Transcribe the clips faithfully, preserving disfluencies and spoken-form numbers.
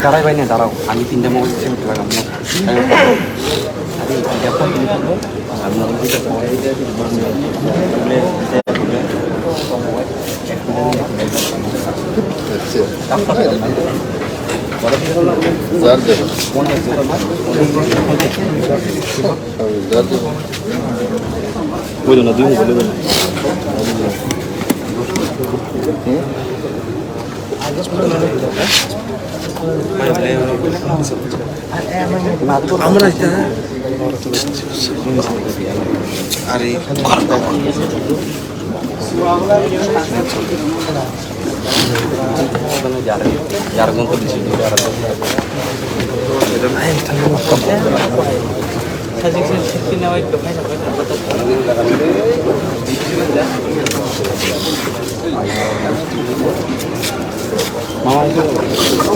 Darai bai ne darao, ani tinta mo simi tla gam mo. Ari ya pon ni ko. Ari.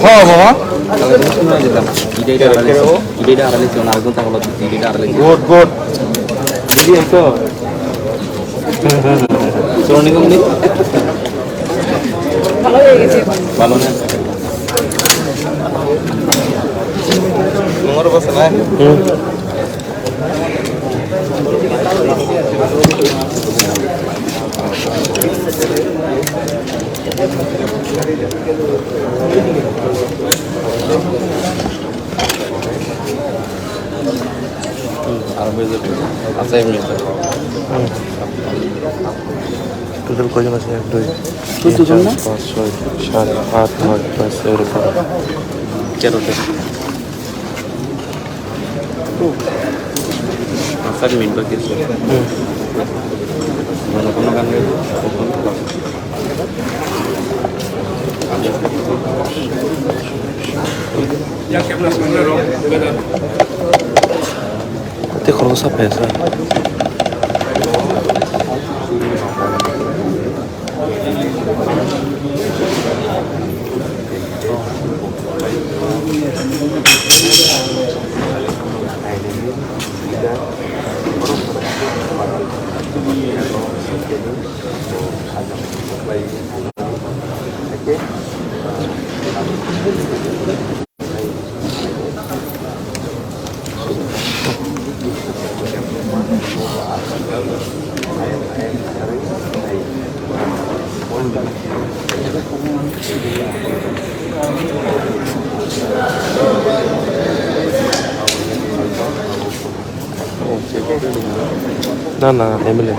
Ho, mama. Good, good. ভালো না? তোমার বসে না? হুম। Total কয়জন আছে? এক, দুই, তিন, চার, পাঁচ, ছয়, সাত, আট, নয়, দশ, এগারো, বারো। তেরো জন। পাঁচ সাত মিনিট বাকি আছে। হুম। কোনো কোনো গান গাইবো? Tei khoroksa phaisa. Na, na, M L A.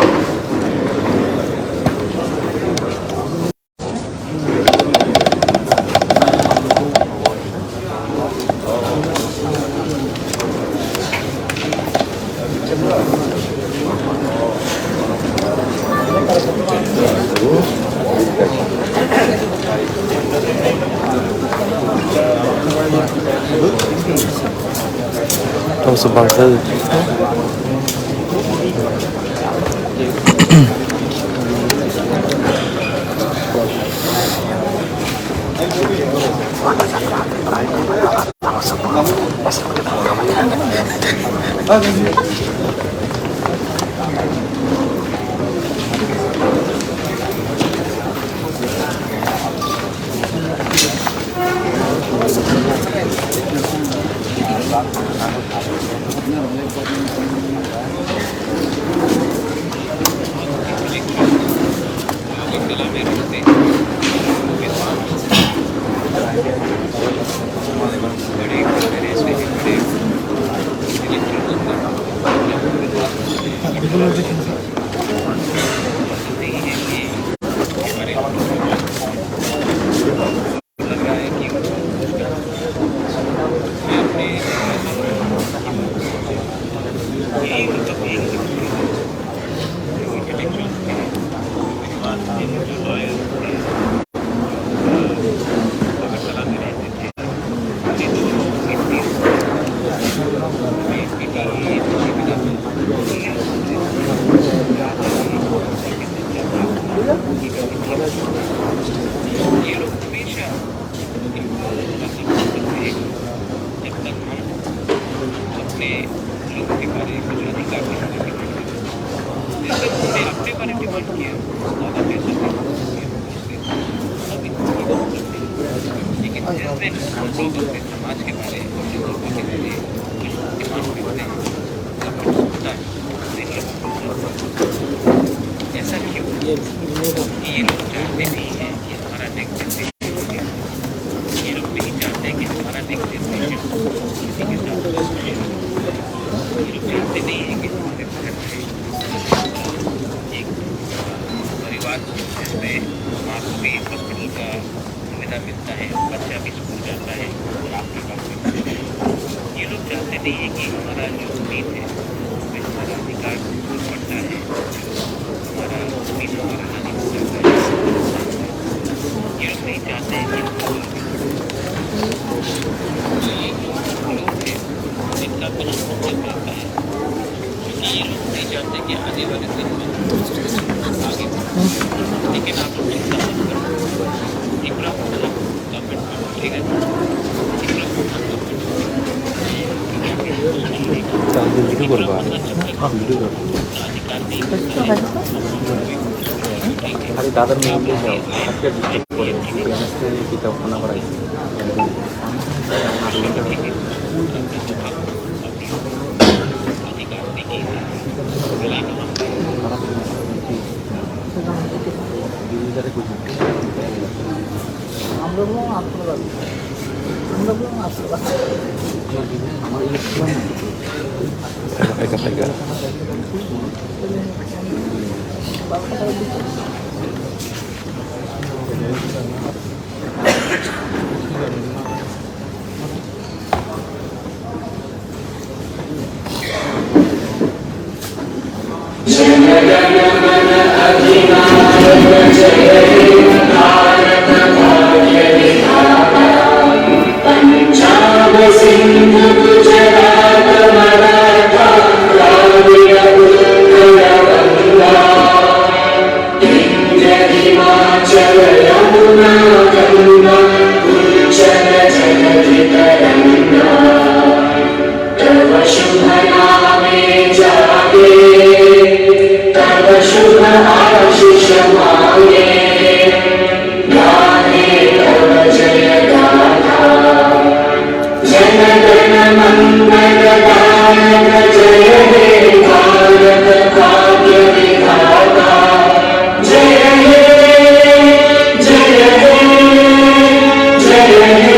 Tong se bangsa. समाज के बारे में, ऐसा क्यों? ये लोग जानते नहीं है कि हमारा नेतृत्व, ये लोग नहीं जानते कि हमारा नेतृत्व किसी के साथ है। ये लोग जानते नहीं है कि हमारे भारत में एक परिवार को, जिसमें माँ को भी हॉस्पिटल का सुविधा मिलता है, बच्चा भी स्कूल जाता है और आपके पास भी। ये लोग जानते नहीं है कि हमारा जो उम्मीद है, उसमें हमारा अधिकार पड़ता है, हमारा उम्मीद हमारा आने को जाता है। ये लोग नहीं चाहते कि हम लोग हैं, इनका कुछ नहीं मिलता है। ये लोग नहीं चाहते कि आने वाले दिन में आगे बढ़े। लेकिन आप लोग चिंता मत करो, त्रिपुरा को गवर्नमेंट को, ठीक है? त्रिपुरा को गवर्नमेंट को। Video করবা, video করবা। আরে দাদার মেয়ে আজকে ডিস্টার্ব করে, কিতাব খানা করাই। আমরা বললাম আটশো টাকা। আমরা বললাম আটশো টাকা। तव शुभ नामे जागे, तव शुभ आशीष मांगे, गाहे तव जय गाथा। जन गण मंगल दायक जय हे भारत भाग्य विधाता। जय हे, जय हे, जय हे,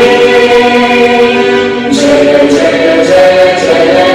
जय, जय, जय, जय हे।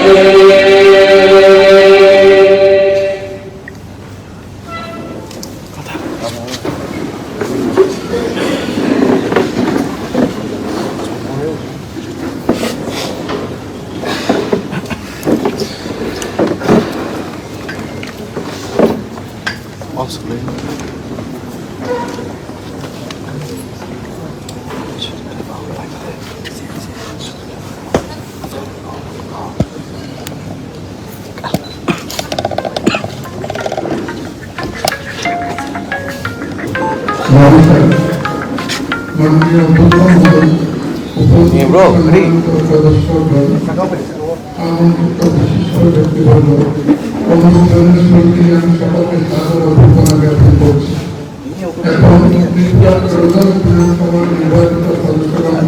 Hey, bro, ready?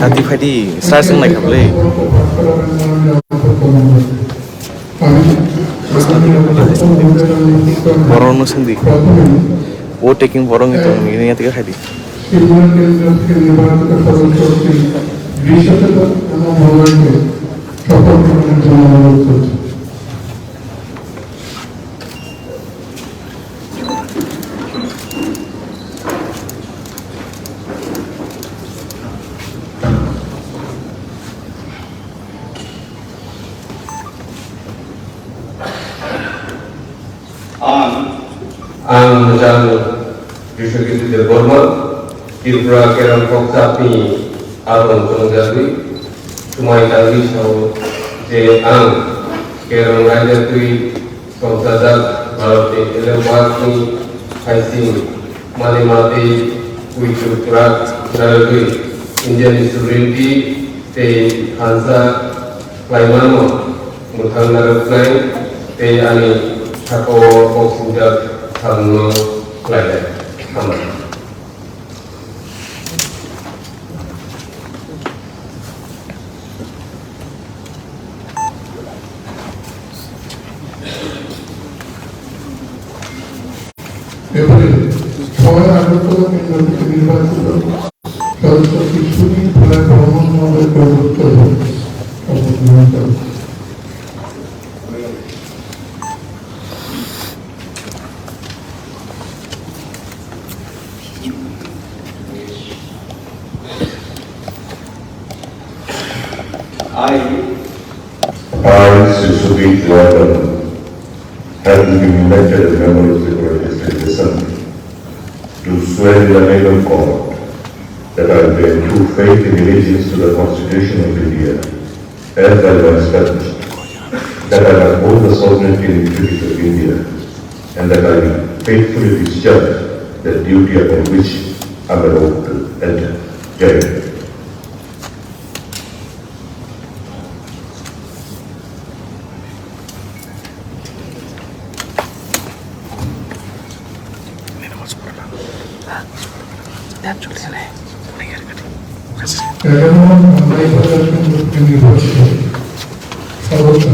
Tati phai di, sra swng nai kha bwle. Borok no swng di. O taking borok ni tong ni ya tei khai di. Ang, ang Jang Biswajit Debbarma, Tripura Kerong Kokchapni Arong Chongjagwi, Sumai Tangwi sao je ang Kerong Raida twi Songchajak Bharatni elem bakni haising mani matwi kuichuk kwrak narwgwi Indiani sovereignty tei thansa khlaimano mwthang narwknai tei ani sakao kok singjak samungno Khlainai. Hambai. April, ছয় আগরতলা কেন্দ্র থেকে নির্বাচিত সদস্য কিশোরী প্রয়াত ব্রাহ্মণ মহোদয় প্রবর্তন। I, I, Sri Sudip Ratan, having been elected as member of the Tripura District Assembly, do swear in the name of God that I will bear true faith and allegiance to the Constitution of India, as I was established, that I will uphold the sovereignty and integrity of India, and that I will faithfully discharge the duty upon which I am about to enter. Jai Hind. এগারো নং আমবাইবাজার কেন্দ্র থেকে নির্বাচিত সদস্য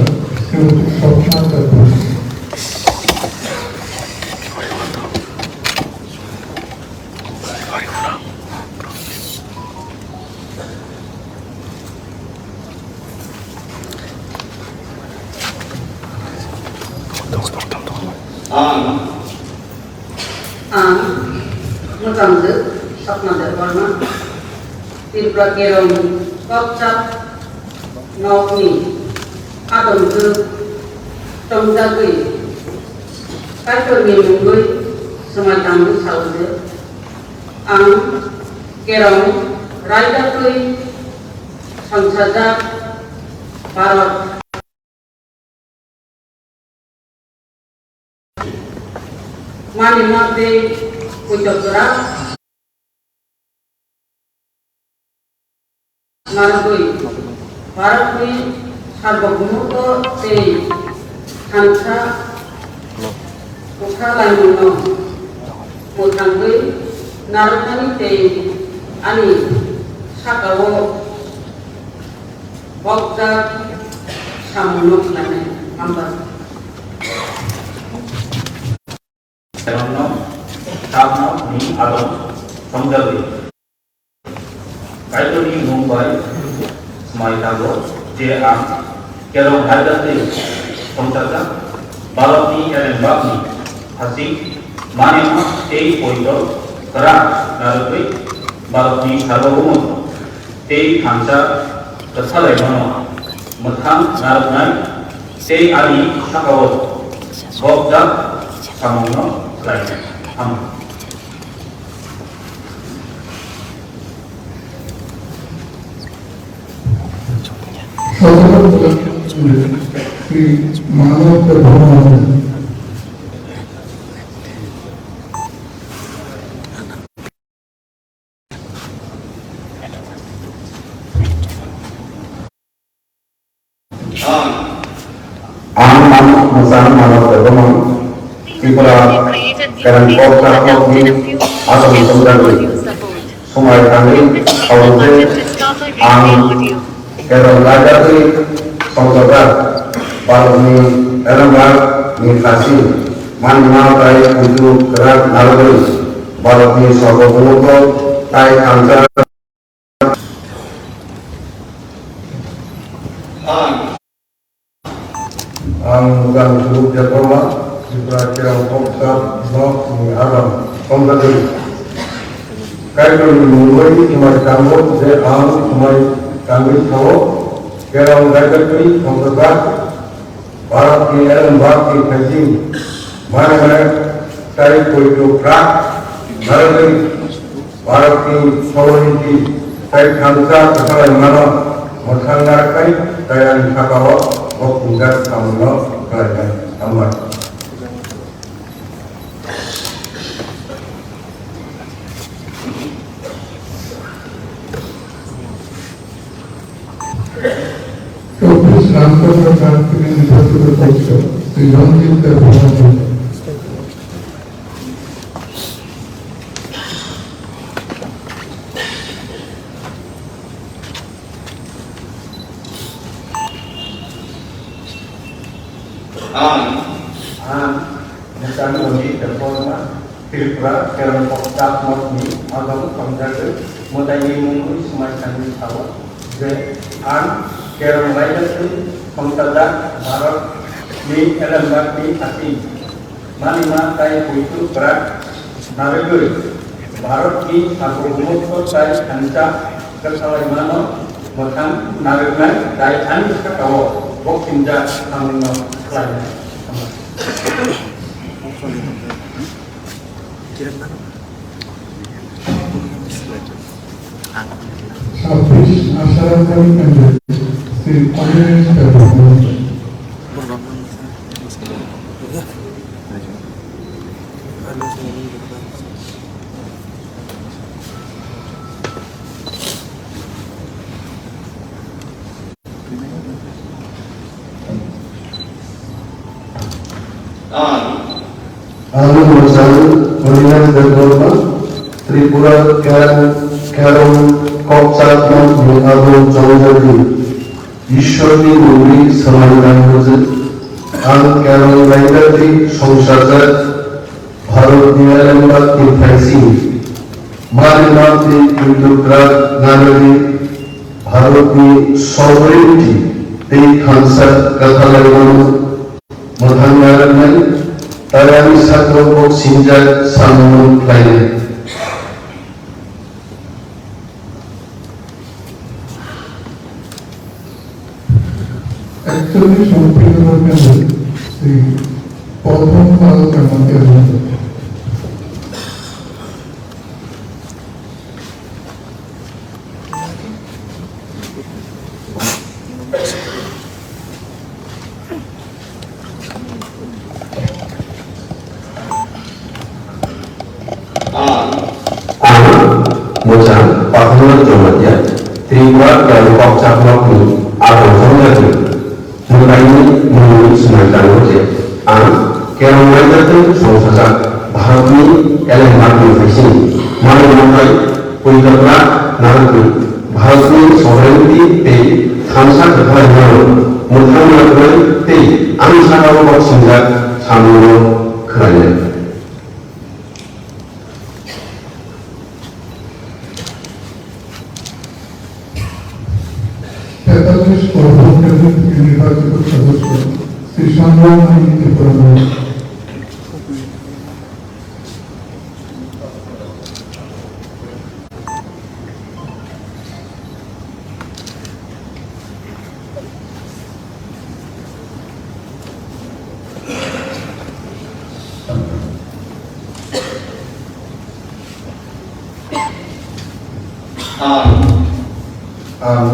শ্রীমতী স্বপ্না Chakraborty. Ang, ang Mwchangdwk Sapna Debbarma, Tripura Kerong Kokchap nokni adongjwk chongjagwi Kaitorni mungwi swmai tangwi sao je, ang Kerong raida twi songchajak Bharat manima tei poito kwrak narwgwi Bharatni sarbogumoto tei thansa kwthalaimungno mwthangwi narwknani tei ani sakao bokjak samungno khlainai. Hambai. Kerongno, Kerongno ni adong songjagwi Kaitorni mung bai swmai tango je ang Kerong raida twi songchajak Bharatni elembakni hasing manima tei poito kwrak narwgwi Bharatni sarbogumoto tei thansa kwthalaimano mwthang narwknai tei ani sakao bokjak samungno khlainai. Hambai. Sotoro Block President Shri Manav Debbarma. Ang Manav, Mwchang Manav Debbarma, Tripura Kerong Kokchap nokni adong songjagwi swmai tangwi sao je ang Kerong raida twi songchajak Bharatni elembakni hasing manima tei poito kwrak narwgwi Bharatni sarbogumoto tei thansa Ang Mwchang Subuk Debbarma, Tripura Kerong Kokchap nokni adong songjagwi Kaitorni mungwi swmai tango je ang swmai tangwi sao, Kerong raida twi songchajak Bharatni elembakni hasing manima tei poito kwrak narwgwi Bharatni sovereignty tei thansa kwthalaimano mwthang narwknai tei ani sakao bo punjak samungno khlainai. Hambai. চব্বিশ রামচন্দ্র ঘাট থেকে নির্বাচিত পরিষদ শ্রী রঞ্জিত দেব মহাশয়। Ang, ang Mwchang Rajit Debbarma, Tripura Kerong Kokchap Motni agam thangjagwi mwtaini mungwi swmai thangwi sao je ang Kerong raida twi thongchajak Bharatni elembakni hasing manima tei poito kwrak narwgwi Bharatni sabrumukto tei thansa kwthalaimano mwthang narwknai tei ani sakao boksongjak samungno khlainai. ছাব্বিশ আশারাম খান কেন্দ্রে শ্রী অনিমেষ Debbarma. Ang Mwchang Horidas Debbarma, Tripura Kerong, Kerong Kokchap Motni agam thangjagwi Ishwarni mungwi swmai nangkukjak. Ang Kerong raida twi thongchajak Bharatni elembak twi phaising manima twi poito kwrak narwgwi Bharatni sovereignty tei thansa kwthalaimano mwthang narwknai tei ani sakao boksongjak samungno khlainai. একচল্লিশ সম্পূর্ণ কেন্দ্রে শ্রী পদ্মপাল কামাতে। Ang Mwchang Pathana Jamatia, Tripura Kerong Kokchap Motni agam thangjagwi mwtaini mungwi swmai tango je ang Kerong raida twi thongchajak Bharatni elembakni phaising manwi manthai poito kwrak narwgwi Bharatni sovereignty tei thansa kwthalaimano mwthang narwknai tei ani sakao boksongjak samungno khlainai. তেতাল্লিশ পরবর্তী নির্বাচিত সদস্য শ্রী সঞ্জয় মানিক Tripura. Ang, ang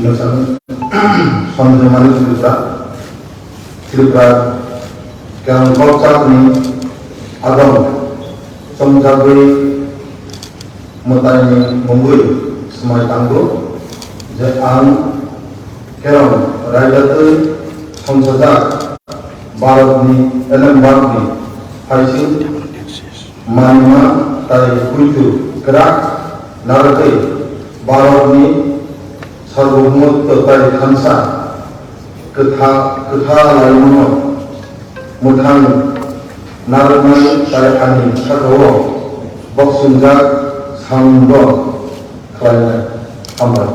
Mwchang Sanjay Manik Tripura, Tripura Kerong Kokchapni agam thangjagwi mwtaini mungwi swmai tango je ang Kerong raida twi thongchajak Bharatni elembakni phaising manima tei poito kwrak narwgwi Bharatni sarbohumotto tei thansa kwtha-, kwthalaimano mwthang narwknai tei ani sakao boksongjak samungno khlainai. Hambai.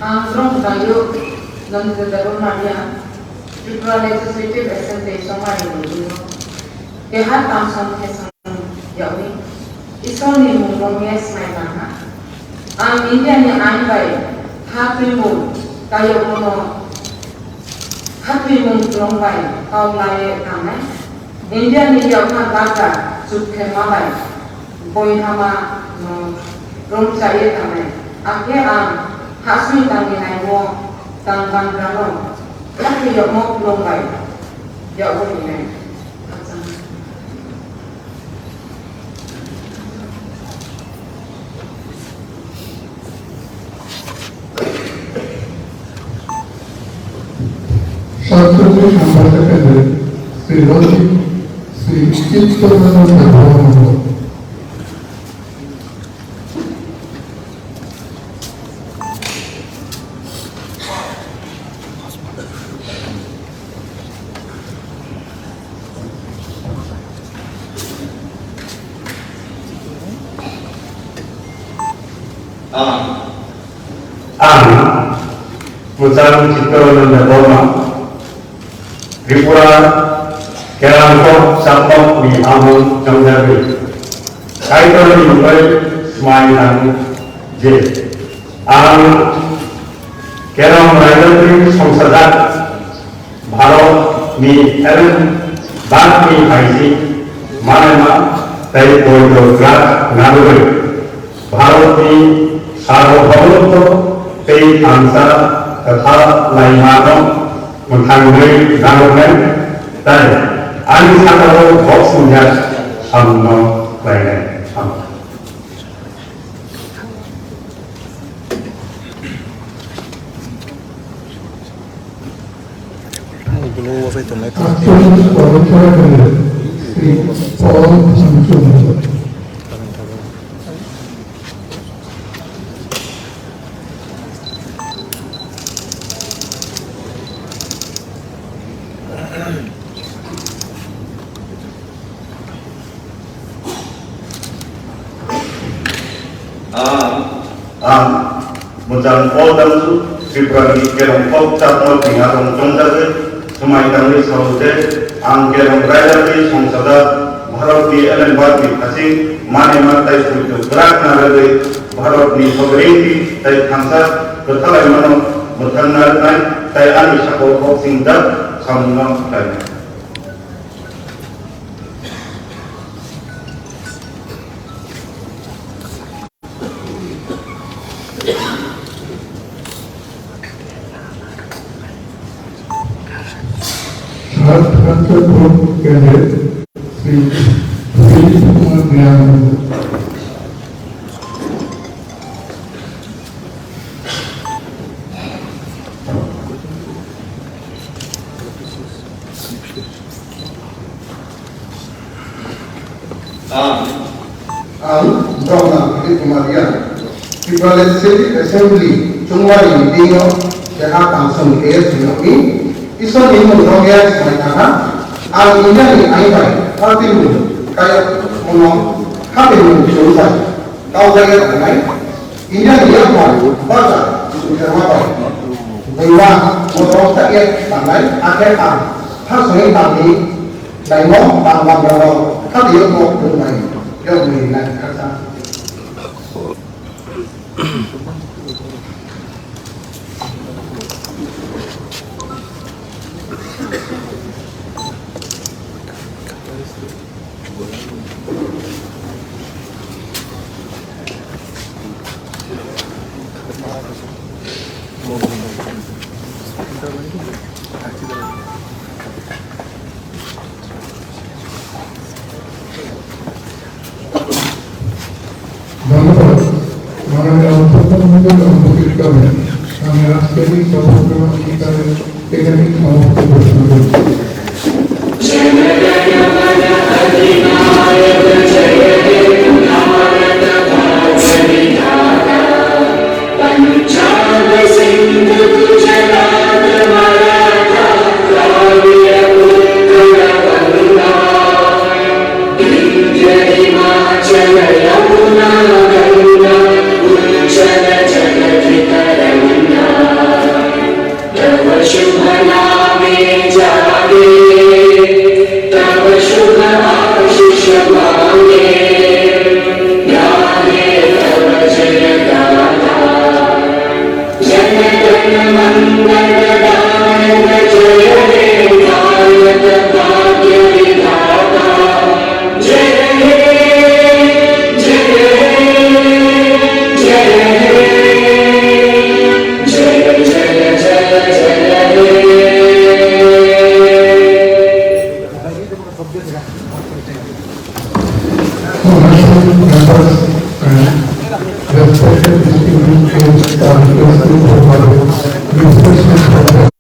Ang Drong Dayu, Nandita Debbarma Riya, Tripura Legislative Assembly Somari Nungguino, Kehar Tamsong Khesang Yawi, Isorni mungno mes mai mangha. Ang India ni ain bai ha twimung kayokno Khatwi mung tong bai kau lai tanai. India ni yakha daga chuk khe malai. Boi hama no rom chai tanai. Akhe ang ha sui tangwi naio, tang bangrano yakni yokmo khulum bai yagwi rinai. Sir, Sri Rajit, Sri Chitta Ranjan Debbarma. Ang, ang, Muchang Chittaranjan Debbarma, Tripura Kerongkok Chakmok ni amung chongjagwi Kaitor ni mungwi swmai nango je ang Kerong Raijani songchajak Bharat ni Ellen Bag ni haisi manama tei poito grak narwgwi Bharat ni sarvabhaumotto tei thansa kwthar laimano mwthangwi narwknai tei ani sakao boksongjak samungno khlainai. Astonis Pavitra Kandel, Sri Paul Thamchunjak. Ang, ang, Muchang Paul Thamchunjak, Tripura ni Kerongkok Chakmok ni amung chongjagwi swmai tangwi sao je, ang Kerong Raijani songchajak Bharat ni Ellen Bag ni haisi manama tei poito grak narwgwi Bharat ni sogring tei thansa kwthar laimano mwthang narwknai tei ani sakao boksongjak samungno khlainai. Sat Thansa Group Candidate Sri Sri Kumar Riang. Ang, ang, Brahma Philip Kumar Riang, Tripura Legislative Assembly chungwari ni bini o keha tangsong A S ni yokni Isor ni mung rok ya swmai tangha. Ang India ni ain bai party ni kayok mung no hape mung chungsai. Kau kaya tangnai, India ni yakmar bacha Sutrema bai. Baiwa motor sakya tangnai, akhe ang ha songwi tangni naimo tang bangrano hati yakmo khulumnai, yakmui nai khaksa. ধন্যবাদ। মাননীয় অধ্যক্ষ মহোদয়, অনুমতির ক্রমে আমি আজকের এই সভার এখানে সমাপ্ত ঘোষণা করছি। Honorable members and respected distinguished guests, are requested to provide refreshment for the